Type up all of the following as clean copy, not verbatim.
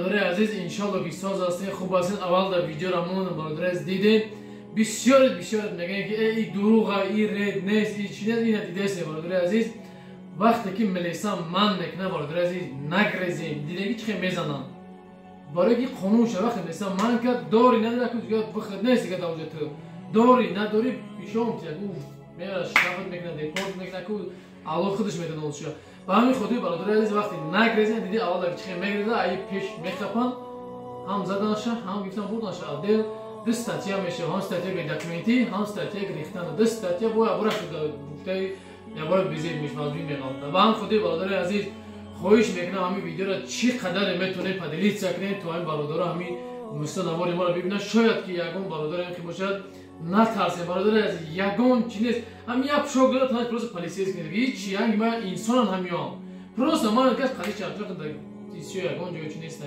Бародари азиз, иншалло ки соз ҳастен, хуб ҳастен. Аввал дар видеоро мондам, бародари азиз, дидем. Бисёре бисёре мегӯянд, ки и дурӯға, и рейд нест, и чи нест. Ина дидесем, бародари азиз. Вақте ки милиса ман мекунад, бародари азиз, нагрезем. Дидем, ки чӣ хел мезананд, барои ки қонун ша. Вақте милиса ман кард, дори надора, ку дига выход нест. Дига дар ту дори надори, пишом тия мера, штрафат мекунад, депорт мекунад, ку Аллоҳ худаш медонад ша. Ба ҳамин хотир, бародари азиз, вақте нагрезем. Диди, аввал дар чихе мегреза, аи пеш мехапанд, ҳам заданша, ҳам гирифтан бурданша. Отдел ду статья мешава: ҳам статья бедокументӣ, ҳам статья гирифтан. Ду статья бояд бура гуфтаи ябора безеб мешавад, меғалта. Ба ҳамин хотир, бародари азиз, хоҳиш мекунам, ҳамин видеоро чӣ қадаре метавонед поделиться кунед, то ҳамин бародаро ҳамин муста навори моро бибинанд. Шояд ки ягон бародаре ки бошад. Натарсем, бародари азиз, ягон чи нест. Ҳам як пушок дорад, танаш просто полицейский, ҳичи янги ма инсонан ҳамиён. Просто ман кас қари чақчақ исё, ягон ҷой чи нест,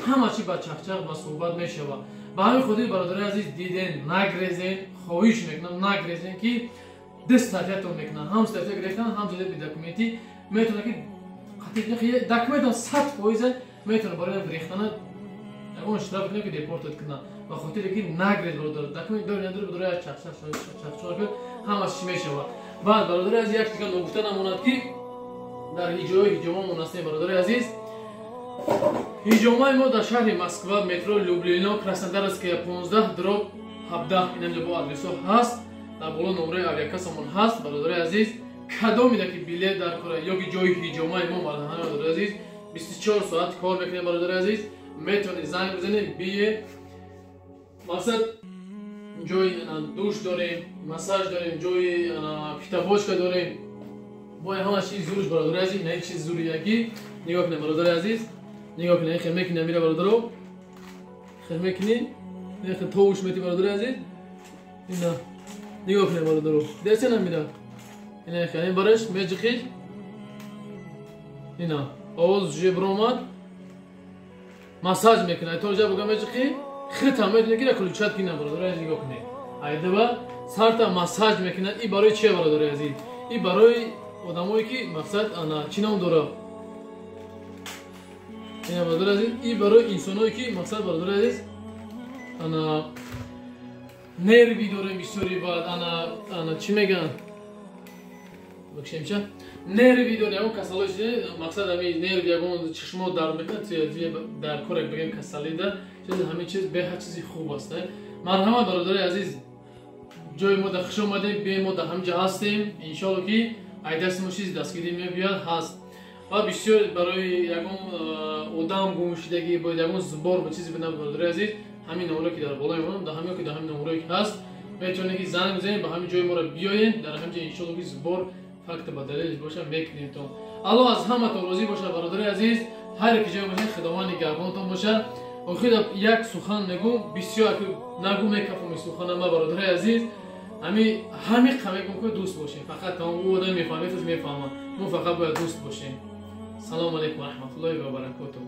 ҳама чи ба чақчақ, ба суҳбат мешавад. Ба ҳамин хотир, бародари азиз, диден, нагрезен. Хоҳиш мекунам, нагрезен, ки ду статьятон мекунанд: ҳам статья гирифтан, ҳам статья бедокументӣ. Метавонад ки документам 100% метавонад барои рехтана ягон штраф кунад, ки депортат кунад. Ба хотире ки нагрез, бародар, документ дори надори, барои чақчақ ҳамаш чӣ мешавад. Баъд, бародари азиз, як чизга ногуфта намонад, ки дар ҳиҷои ҳиҷомамон ҳастем. Бародари азиз, ҳиҷомаи мо дар шаҳри Москва, метро Люблино, Краснодарская 15/17. Инамҷо бо адресо ҳаст, дар боло номраи авиакассамон ҳаст. Бародари азиз, кадомида ки билет дар кора ё ки ҷои ҳиҷомаи мо, бародари азиз, 24 соат кор мекунем. Бародари азиз, метавонед занг бизанед, бие. Мақсад, ҷои душ дорем, массаж дорем, ҷои фитобочка дорем, бо ҳама чиз зуруш. Бародари азиз, ина чиз зурияки нигоҳ кунед, бародари азиз, нигоҳ кунед. Хел мекунӣ, амира, бародаро, хел мекунӣ, хел товуш мети. Бародари азиз, ина нигоҳ кунед, бародаро, десен, амира, ина хел ин бараш меҷиқи, ина овоз же биромад, массаж мекунад. То ҷа буга меҷиқи, хита метавонед ки включать кина. Бародари азиз, нигоҳ кунед, айдаба сарта массаж мекунад. И барои чия, бародари азиз? И барои одамое ки, мақсад, ана чӣ ном дора ина, бародари азиз, и барои инсоное ки, мақсад, бародари азиз, ана нерви дорем бисёри. Баъд ана чӣ мегӯянд, бикшемча, нерви дорем, ягон касалои, мақсад, ами нерви, ягон чишмо дард мекунад, дар корек бигем, касалида чиз, ҳамин чиз беҳад чизи хуб аст. Марҳамат, бародари азиз, ҷои мо да хуш омадем. Бе мо да ҳамҷа ҳастем, иншоалло ки ай дасти мо чизи дастгирӣ мебиёд, ҳаст. Ва бисёр барои ягон одам гумшидагӣ, бояд ягон сбор ба чизе бинаб, бародари азиз, ҳамин номеро ки дар болои монам, дар ҳамин ки дар ҳамин номерое ки ҳаст, метавонед ки занг бизанед, ба ҳамин ҷои моро биёед. Дар ҳамин ҷо, иншоалло ки сбор, факт ба далелш боша, мекунемтон. Аллоҳ аз ҳаматон розӣ бошад, бародари азиз. Ҳар ки ҷое бошед, Худованд нигаҳбонтон бошад. Охир як сухан мегӯм, бисёр нагӯ мекафам суханама, бародари азиз. Ҳами ҳамиқа мегӯм, ки дӯст бошем фақат, тамом. Ӯ одам мефаҳмед, мефаҳмад, мо фақат бояд дӯст бошем. Салому алайкум ва раҳматуллоҳи ва баракотуҳ.